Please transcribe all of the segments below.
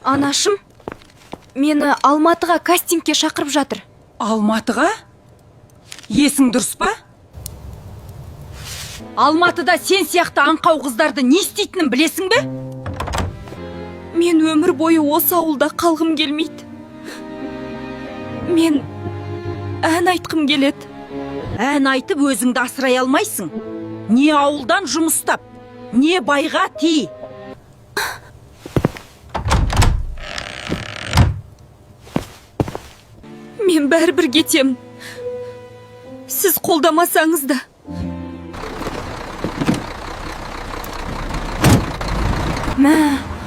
Анашым, мені Алматыға кастингке шақырып жатыр. Алматыға? Есің дұрыс па? Алматыда сен сияқты аңқау қыздарды не істейтінін білесің бе? Мен өмір бойы осы ауылда қалғым келмейді. Мен ән айтқым келеді. Ән айтып өзіңді асырай алмайсың. Не ауылдан жұмыс тап, не байға ти. Мен бәрібір кетемін. Сіз қолдамасаңыз да. Мә,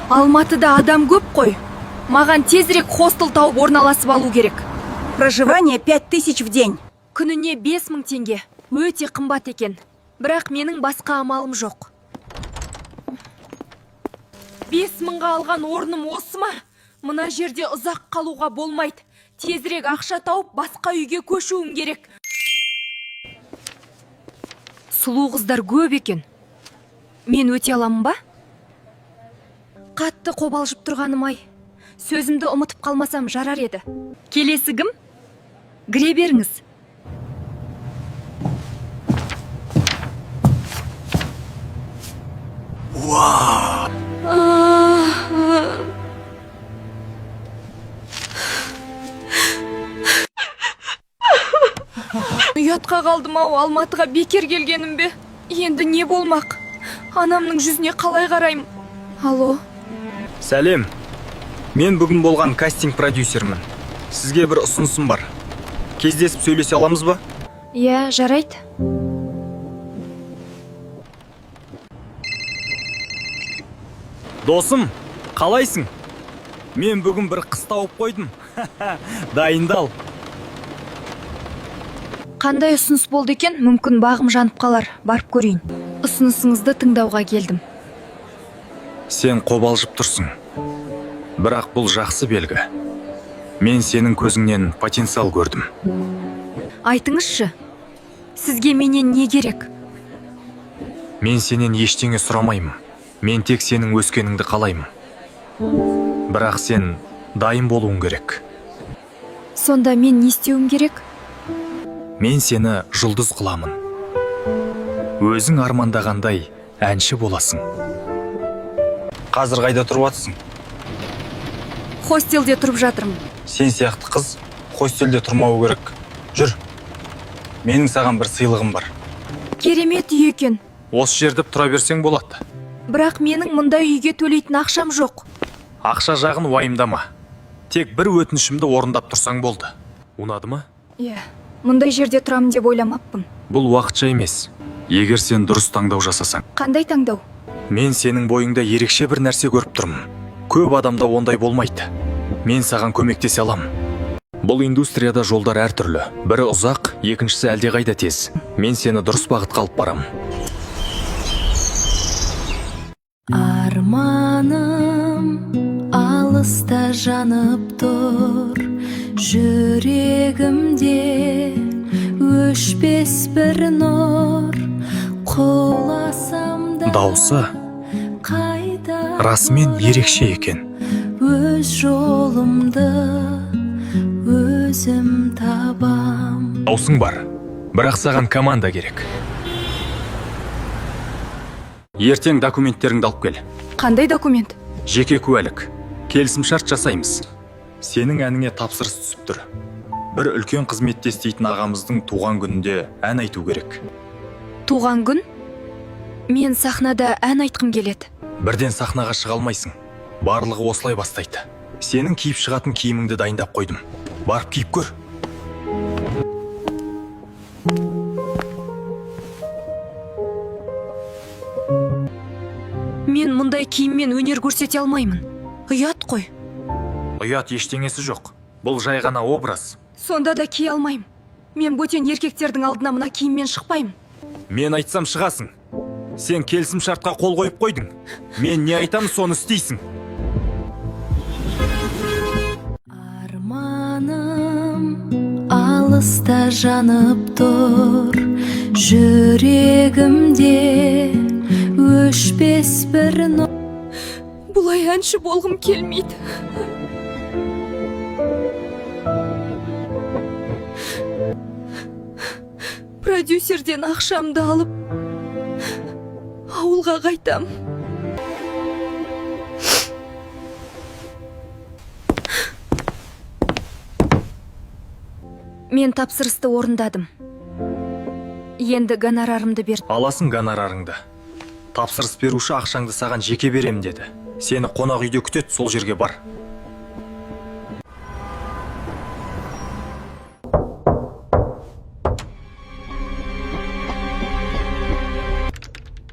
Алматыда адам көп қой. Маған тезірек хостел тауып орналасып алу керек. Проживание 5000 в день. Күніне 5000 теңге. Өте қымбат екен. Бірақ менің басқа амалым жоқ. 5000-ға алған орным осы ма? Мына жерде ұзақ қалуға болмайды. Тезірек ақша тауып басқа үйге көшуім керек. Сұлу қыздар көп екен. Мен өте аламын ба? Қатты қобалжып тұрғаным ай. Сөзімді ұмытып қалмасам жарар еді. Келесі кім? Кіре беріңіз. Ұятқа қалдым ау, Алматыға бекер келгенім бе? Енді не болмақ? Анамның жүзіне қалай қараймын? Алло, Сәлем. Мен бүгін болған кастинг продюсермін. Сізге бір ұсынысым бар. Кездесіп сөйлесе аламыз ба? Иә, жарайды. Досым, қалайсың? Мен бүгін бір қыз тауып қойдым. Дайындал. Қандай ұсыныс болды екен? Мүмкін бағым жанып қалар. Барып көрейін. Ұсынысыңызды тыңдауға келдім. Сен қобалжып тұрсың. Бірақ бұл жақсы белгі. Мен сенің көзіңнен потенциал көрдім. Айтыңызшы, сізге менен не керек? Мен сенен ештеңе сұрамаймын. Мен тек сенің өскеніңді қалаймын. Бірақ сен дайын болуың керек. Сонда мен не істеуім керек? Мен сені жұлдыз қыламын. Өзің армандағандай әнші боласың. Қазір қайда тұрып жатсың? Хостелде тұрып жатырмын. Сен сияқты қыз хостелде тұрмауы керек. Жүр. Менің саған бір сыйлығым бар. Керемет үй екен. Осы жерде тұра берсең болады. Бірақ менің мұндай үйге төлейтін ақшам жоқ. Ақша жағын уайымдама. Тек бір өтінішімді орындап тұрсаң болды. Ұнады ма? Иә, мұндай жерде тұрамын деп ойламаппын. Бұл уақытша емес. Егер сен дұрыс таңдау жасасаң. Қандай таңдау? Мен сенің бойыңда ерекше бір нәрсе көріп тұрмын. Көп адамда ондай болмайды. Мен саған көмектесе аламын. Бұл индустрияда жолдар әртүрлі. Бірі ұзақ, екіншісі әлдеқайда тез. Мен сені дұрыс бағытқа алып барамын. Арманым алыста жанып тұр, жүрегімде өшпес бір нұр. Құласам да Даусы қайта расымен ерекше екен. Өз жолымды өзім табам. Даусың бар, бірақ саған команда керек. Ертең документтеріңді алып кел. Қандай документ? Жеке куәлік. Келісімшарт жасаймыз. Сенің әніңе тапсырыс түсіп тұр. Бір үлкен қызметте істейтін ағамыздың туған күнінде ән айту керек. Туған күн? Мен сахнада ән айтқым келеді. Бірден сахнаға шыға алмайсың. Барлығы осылай бастайды. Сенің киіп шығатын киіміңді дайындап қойдым. Барып киіп көр. Мен мұндай киіммен өнер көрсете алмаймын. Ұят қой. Ұят ештеңесі жоқ. Бұл жай ғана образ. Сонда да кие алмаймын. Мен бөтен еркектердің алдына мына киіммен шықпаймын. Мен айтсам шығасың. Сен келісім шартқа қол қойып қойдың. Мен не айтам соны істейсің. Арманым алыста жанып тұр, жүрегімде өшпес бір нұр. Бұлай Бұлай әнші болғым келмейді. Продюсерден ақшамды алып, ауылға қайтам. Мен тапсырысты орындадым. Енді гонорарымды бер. Аласың гонорарыңды. Тапсырыс беруші ақшаңды саған жеке берем деді. Сені қонақ үйде күтеді, сол жерге бар.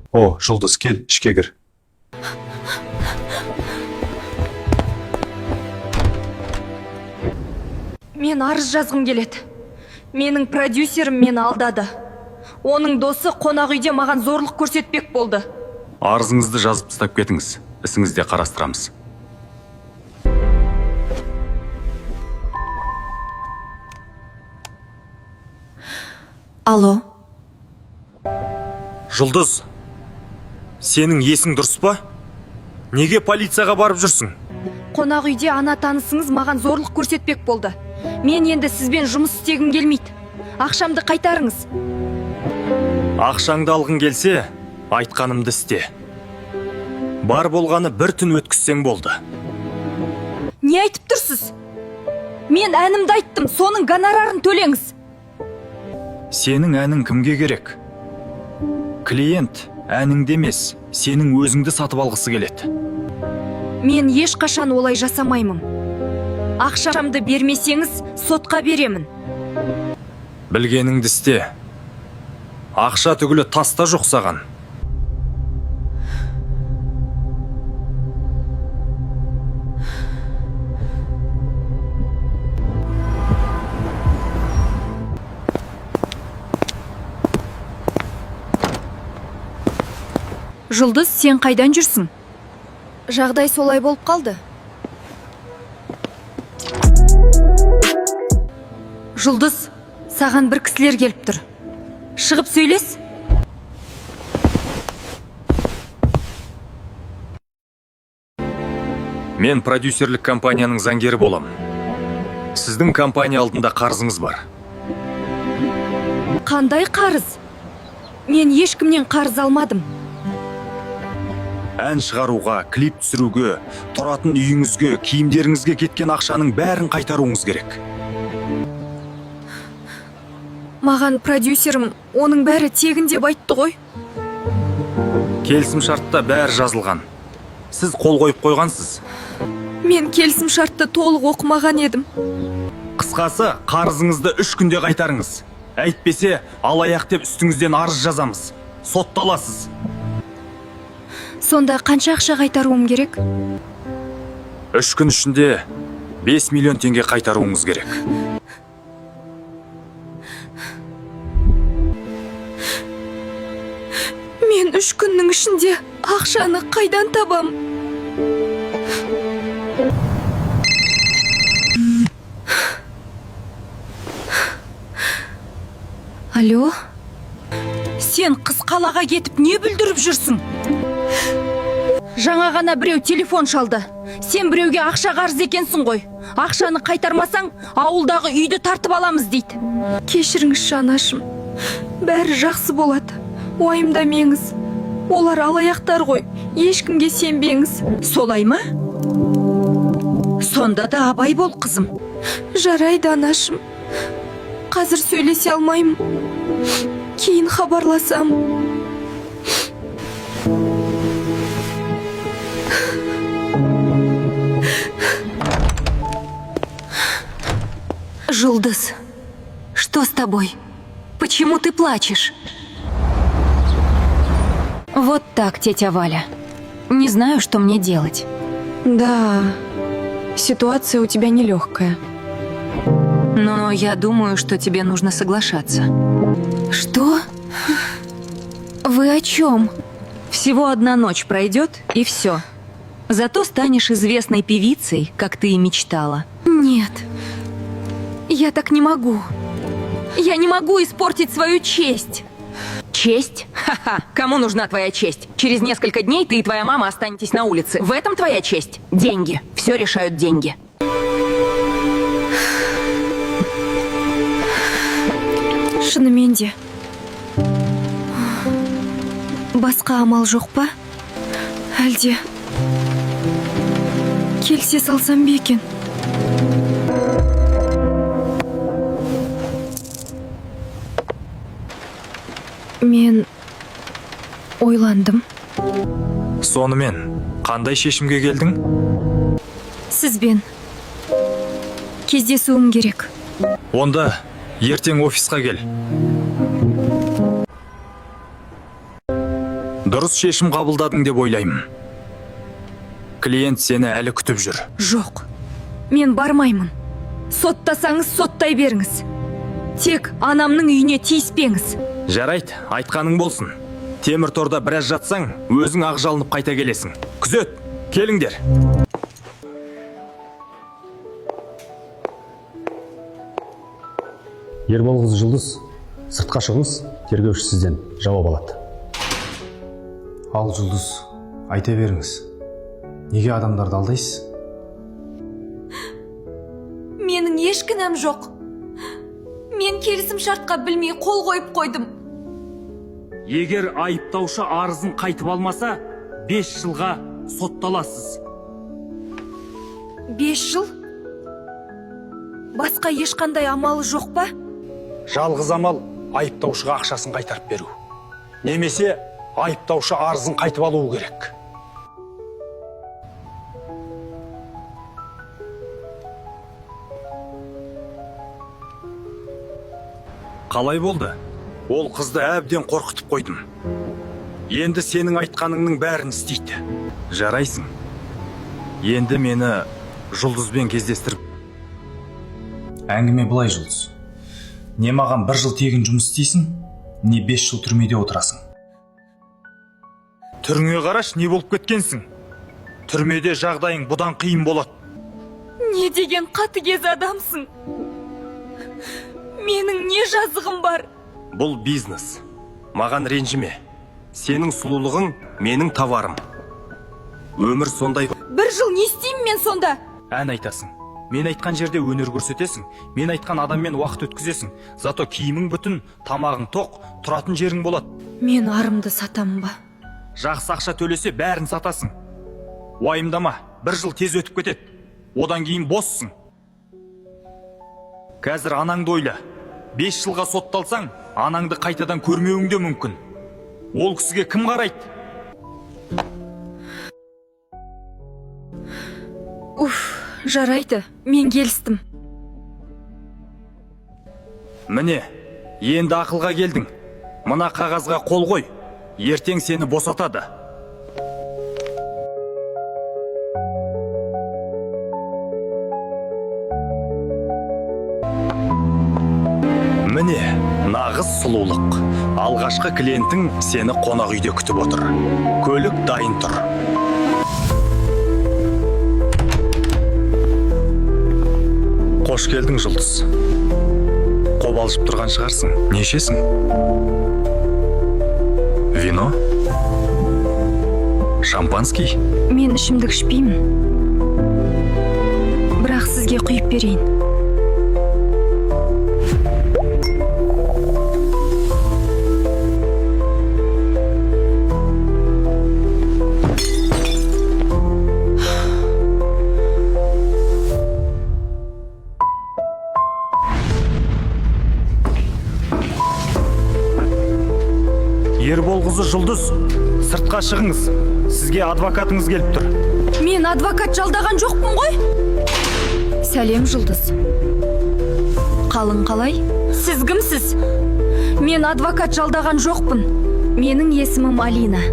О, Жұлдыз, кел, ішке кір. Мен арыз жазғым келеді. Менің продюсерім мені алдады. Оның досы қонақ үйде маған зорлық көрсетпек болды. Арызыңызды жазып тастап кетіңіз. Ісіңізде қарастырамыз. Алло. Жұлдыз, сенің есің дұрыс па? Неге полицияға барып жүрсің? Қонақ үйде ана танысыңыз маған зорлық көрсетпек болды. Мен енді сізбен жұмыс істегім келмейді. Ақшамды қайтарыңыз. Ақшаңды алғың келсе, айтқанымды істе. Бар болғаны бір түн өткізсең болды. Не айтып тұрсыз? Мен әнімді айттым, соның гонорарын төлеңіз. Сенің әнің кімге керек? Клиент әніңді емес, сенің өзіңді сатып алғысы келеді. Мен ешқашан олай жасамаймын. Ақшамды бермесеңіз, сотқа беремін. Білгеніңді істе. Ақша түгілі таста жоқ саған. Жұлдыз, сен қайдан жүрсің? Жағдай солай болып қалды. Жұлдыз, саған бір кісілер келіп тұр. Шығып сөйлес. Мен продюсерлік компанияның заңгері болам. Сіздің компания алдында қарызыңыз бар. Қандай қарыз? Мен ешкімнен қарыз алмадым. Ән шығаруға, клип түсіруге, тұратын үйіңізге, киімдеріңізге кеткен ақшаның бәрін қайтаруыңыз керек. Маған продюсерім оның бәрі тегін деп айтты ғой. Келісім шартта бәрі жазылған. Сіз қол қойып қойғансыз. Мен келісім шартты толық оқымаған едім. Қысқасы, қарызыңызды 3 күнде қайтарыңыз. Әйтпесе, алаяқ деп үстіңізден арыз жазамыз. Сотталасыз. Сонда қанша ақша қайтаруым керек? 3 күн ішінде 5 миллион теңге қайтаруыңыз керек. Мен 3 күннің ішінде ақшаны қайдан табам? Алло? Сен қыз қалаға кетіп не бүлдіріп жүрсің? Жаңа ғана біреу телефон шалды. Сен біреуге ақша қарыз екенсің ғой. Ақшаны қайтармасаң, ауылдағы үйді тартып аламыз дейді. Кешіріңізші, анашым. Бәрі жақсы болады. Уайымдамеңіз. Олар алаяқтар ғой. Ешкімге сенбеңіз. Солай ма? Сонда да абай бол, қызым. Жарайды, анашым. Қазір сөйлесе алмаймын. Кейін хабарласам. Жұлдыз, что с тобой? Почему ты плачешь? Вот так, тетя Валя. Не знаю, что мне делать. Да, ситуация у тебя нелегкая. Но я думаю, что тебе нужно соглашаться. Что? Вы о чем? Всего одна ночь пройдет, и все. Зато станешь известной певицей, как ты и мечтала. Нет, я так не могу. Я не могу испортить свою честь. Честь? Ха-ха, кому нужна твоя честь? Через несколько дней ты и твоя мама останетесь на улице. В этом твоя честь. Деньги. Все решают деньги. Шынымен де. Басқа амал жоқ па? Әлде келісе салсам ба екен? Мен ойландым. Сонымен, қандай шешімге келдің? Сізбен кездесуім керек. Онда ертең офисқа кел. Дұрыс шешім қабылдадың деп ойлаймын. Клиент сені әлі күтіп жүр. Жоқ. Мен бармаймын. Соттасаңыз, соттай беріңіз. Тек анамның үйіне тиіспеңіз. Жарайды, айтқаның болсын. Темір торда біраз жатсаң, өзің ақ жалынып қайта келесің. Күзет, келіңдер. Ерболқызы Жұлдыз, сыртқа шығыңыз, тергеуші сізден жауап алады. Ал, Жұлдыз, айта беріңіз. Неге адамдарды алдайсыз? Менің еш кінәм жоқ. Мен келісім шартқа білмей қол қойып қойдым. Егер айыптаушы арызын қайтып алмаса, 5 жылға сотталасыз. 5 жыл? Басқа ешқандай амалы жоқ па? Жалғыз амал айыптаушыға ақшасын қайтарып беру. Немесе айыптаушы арызын қайтып алуы керек. Қалай болды? Ол қызды әбден қорқытып қойдым. Енді сенің айтқаныңның бәрін істейді. Жарайсың. Енді мені Жұлдызбен кездестіріп. Әңгіме былай, Жұлдыз. Не маған бір жыл тегін жұмыс істейсің, не 5 жыл түрмеде отырасың. Түріңе қараш, не болып кеткенсің. Түрмеде жағдайың бұдан қиын болады. Не деген қатыгез адамсың? Менің не жазығым бар? Бұл бизнес. Маған ренжіме. Сенің сұлулығың менің товарым. Өмір сондай. Бір жыл не істеймін мен сонда? Ән айтасың. Мен айтқан жерде өнер көрсетесің. Мен айтқан адаммен уақыт өткізесің. Зато киімің бүтін, тамағың тоқ, тұратын жерің болады. Мен арымды сатамын ба? Жақсы ақша төлесе, бәрін сатасың. Уайымдама, бір жыл тез өтіп кетеді. Одан кейін боссың. Қазір анаңды ойла. 5 жылға сотталсаң, анаңды қайтадан көрмеуің де мүмкін. Ол кісіге кім қарайды? Уф, жарайды, мен келістім. Міне, енді ақылға келдің. Мына қағазға қол қой. Ертең сені босатады. Міне, нағыз сұлулық. Алғашқы клиентің сені қонақ үйде күтіп отыр. Көлік дайын тұр. Қош келдің, Жұлдыз. Қобалжып тұрған шығарсың. Не ішесің? Вино? Шампанский? Мен ішімдік ішпеймін. Бірақ сізге құйып берейін. Ерболқызы Жұлдыз, сыртқа шығыңыз. Сізге адвокатыңыз келіп тұр. Мен адвокат жалдаған жоқпын ғой. Сәлем, Жұлдыз. Қалың қалай? Сіз кімсіз? Мен адвокат жалдаған жоқпын. Менің есімім Алина.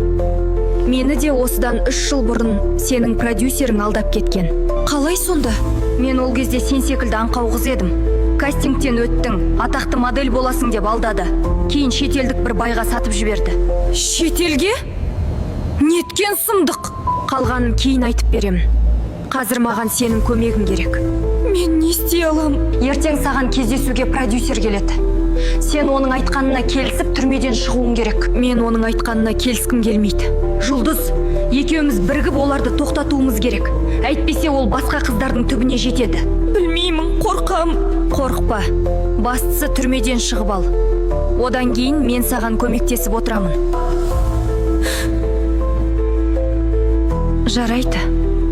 Мені де осыдан 3 жыл бұрын сенің продюсерің алдап кеткен. Қалай сонда? Мен ол кезде сен секілді аңқау қыз едім. Кастингтен өттің, атақты модель боласың деп алдады. Кейін шетелдік бір байға сатып жіберді. Шетелге? Неткен сұмдық! Қалғанын кейін айтып беремін. Қазір маған сенің көмегің керек. Мен не істей аламын? Ертең саған кездесуге продюсер келеді. Сен оның айтқанына келісіп түрмеден шығуың керек. Мен оның айтқанына келіскім келмейді. Жұлдыз, екеуміз бірігіп оларды тоқтатуымыз керек. Әйтпесе ол басқа қыздардың түбіне жетеді. Білмеймін, қорқам. Қорықпа. Бастысы түрмеден шығып ал. Одан кейін мен саған көмектесіп отырамын. Жарайды.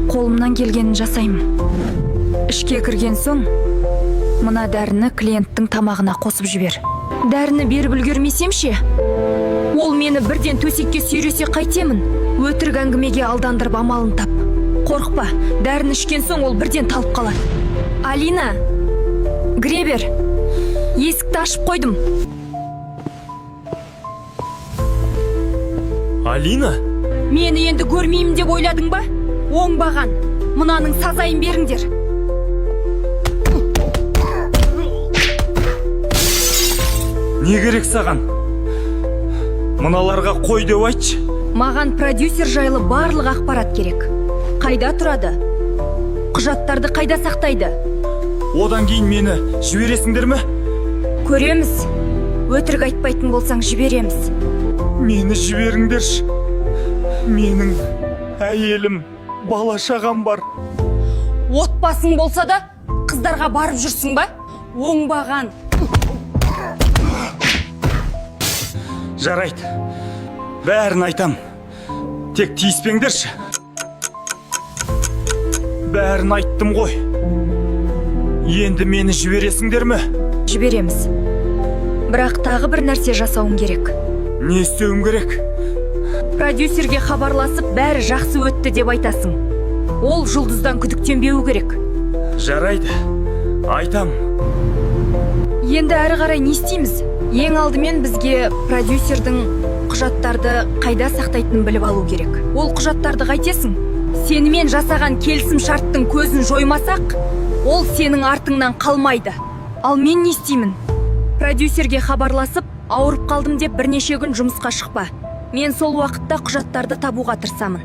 Қолымнан келгенін жасаймын. Ішке кірген соң мына дәріні клиенттің тамағына қосып жібер. Дәріні беріп үлгермесем ше? Ол мені бірден төсекке сүйресе қайтемін? Өтірік әңгімеге алдандырып амалын тап. Қорықпа, дәріні ішкен соң ол бірден талып қалады. Алина, кіре бер. Есікті ашып қойдым. Алина? Мені енді көрмеймін деп ойладың ба? Оңбаған. Мынаның сазайын беріңдер. Не керек саған? Мыналарға қой деп айтшы. Маған продюсер жайлы барлық ақпарат керек. Қайда тұрады? Құжаттарды қайда сақтайды? Одан кейін мені жібересіңдер ме? Көреміз. Өтірік айтпайтын болсаң жібереміз. Мені жіберіңдерші. Менің әйелім, бала шағам бар. Отбасың болса да қыздарға барып жүрсің ба? Оңбаған. Жарайды. Бәрін айтам. Тек тиіспеңдерші. Бәрін айттым ғой. Енді мені жібересіңдер ме? Жібереміз. Бірақ тағы бір нәрсе жасауың керек. Не істеуім керек? Продюсерге хабарласып, бәрі жақсы өтті деп айтасың. Ол Жұлдыздан күдіктенбеуі керек. Жарайды. Айтам. Енді әрі қарай не істейміз? Ең алдымен бізге продюсердің құжаттарды қайда сақтайтынын біліп алу керек. Ол құжаттарды қайтесің? Сенімен жасаған келісім шарттың көзін жоймасақ, ол сенің артыңнан қалмайды. Ал мен не істеймін? Продюсерге хабарласып, ауырып қалдым деп бірнеше күн жұмысқа шықпа. Мен сол уақытта құжаттарды табуға тырысамын.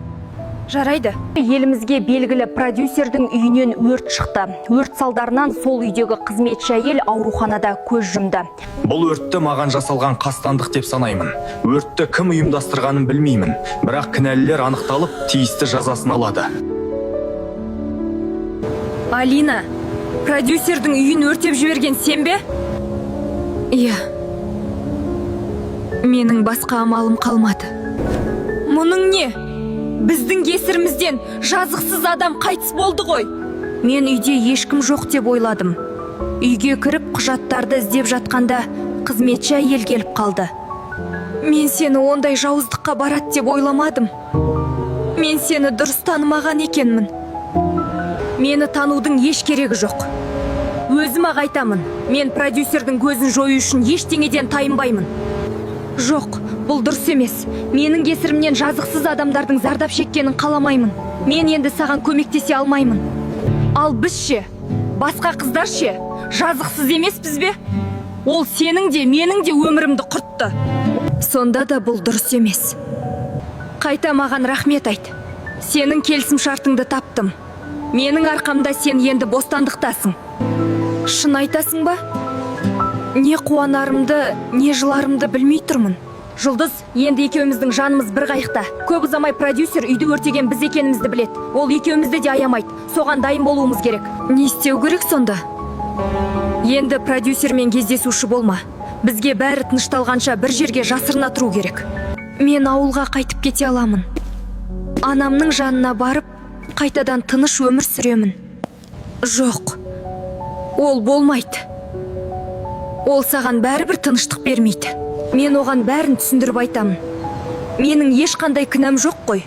Жарайды. Елімізге белгілі продюсердің үйінен өрт шықты. Өрт салдарынан сол үйдегі қызметші әйел ауруханада көз жұмды. Бұл өртті маған жасалған қастандық деп санаймын. Өртті кім ұйымдастырғанын білмеймін, бірақ кінәлілер анықталып, тиісті жазасын алады. Алина, продюсердің үйін өртеп жіберген сен бе? Иә. Менің басқа амалым қалмады. Мұның не? Біздің кесірімізден жазықсыз адам қайтыс болды ғой. Мен үйде ешкім жоқ деп ойладым. Үйге кіріп құжаттарды іздеп жатқанда қызметші әйел келіп қалды. Мен сені ондай жауыздыққа барады деп ойламадым. Мен сені дұрыс танымаған екенмін. Мені танудың еш керегі жоқ. Өзім ақ айтамын. Мен продюсердің көзін жою үшін ештеңеден тайынбаймын. Жоқ, бұл дұрыс емес. Менің кесірімнен жазықсыз адамдардың зардап шеккенін қаламаймын. Мен енді саған көмектесе алмаймын. Ал біз ше, басқа қыздар ше, жазықсыз емеспіз бе? Ол сенің де, менің де өмірімді құртты. Сонда да бұл дұрыс емес. Қайта маған рахмет айт. Сенің келісім шартыңды таптым. Менің арқамда сен енді бостандықтасың. Шын айтасың ба? Не қуанарымды, не жыларымды білмей тұрмын. Жұлдыз, енді екеуміздің жанымыз бір қайықта. Көп ұзамай продюсер үйді өртеген біз екенімізді біледі. Ол екеумізді де аямайды. Соған дайын болуымыз керек. Не істеу керек сонда? Енді продюсермен кездесуші болма. Бізге бәрі тынышталғанша бір жерге жасырына тұру керек. Мен ауылға қайтып кете аламын. Анамның жанына барып, қайтадан тыныш өмір сүремін. Жоқ, ол болмайды. Ол саған бәрібір тыныштық бермейді. Мен оған бәрін түсіндіріп айтамын. Менің ешқандай кінәм жоқ қой.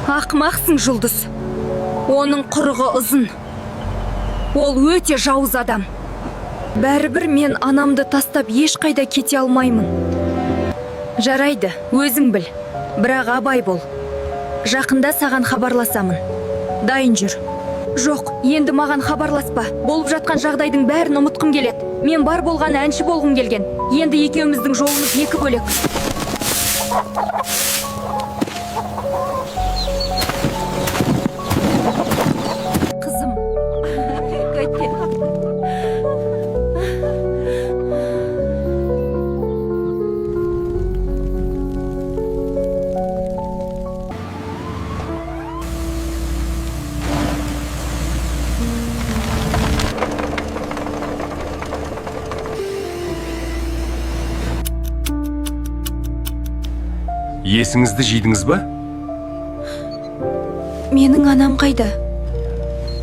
Ақымақсың, Жұлдыз. Оның құрығы ұзын. Ол өте жауыз адам. Бәрібір мен анамды тастап ешқайда кете алмаймын. Жарайды, өзің біл. Бірақ абай бол. Жақында саған хабарласамын. Дайын жүр. Жоқ, енді маған хабарласпа. Болып жатқан жағдайдың бәрін ұмытқым келеді. Мен бар болған әнші болғым келген. Енді екеуміздің жолымыз екі бөлек. Қызым. Есіңізді жидыңыз ба? Менің анам қайда?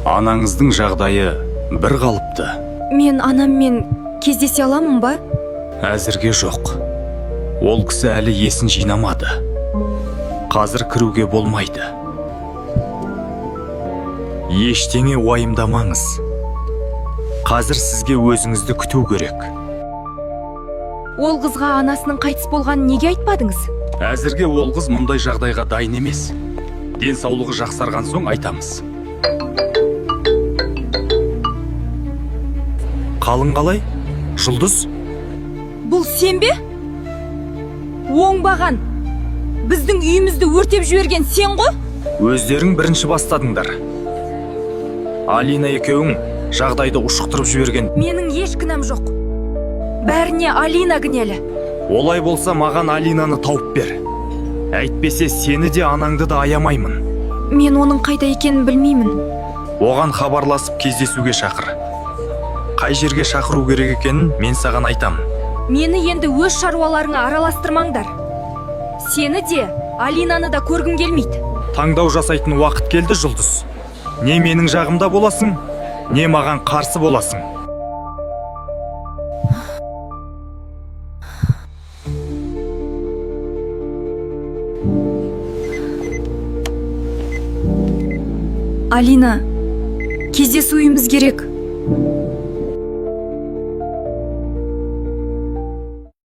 Анаңыздың жағдайы бір қалыпты. Мен анаммен кездесе аламын ба? Әзірге жоқ. Ол кісі әлі есін жинамады. Қазір кіруге болмайды. Ештеңе уайымдамаңыз. Қазір сізге өзіңізді күту керек. Ол қызға анасының қайтыс болғанын неге айтпадыңыз? Әзірге ол қыз мұндай жағдайға дайын емес. Денсаулығы жақсарған соң айтамыз. Қалың қалай? Жұлдыз? Бұл сен бе? Оңбаған. Біздің үйімізді өртеп жіберген сен ғой? Өздерің бірінші бастадыңдар. Алина екеуің жағдайды ушықтырып жіберген. Менің еш кінәм жоқ. Бәріне Алина кінәлі. Олай болса маған Алинаны тауып бер. Әйтпесе сені де анаңды да аямаймын. Мен оның қайда екенін білмеймін. Оған хабарласып кездесуге шақыр. Қай жерге шақыру керек екенін мен саған айтамын. Мені енді өз шаруаларыңа араластырмаңдар. Сені де, Алинаны да көргім келмейді. Таңдау жасайтын уақыт келді, Жұлдыз. Не менің жағымда боласың, не маған қарсы боласың. Алина, кездесуіміз керек.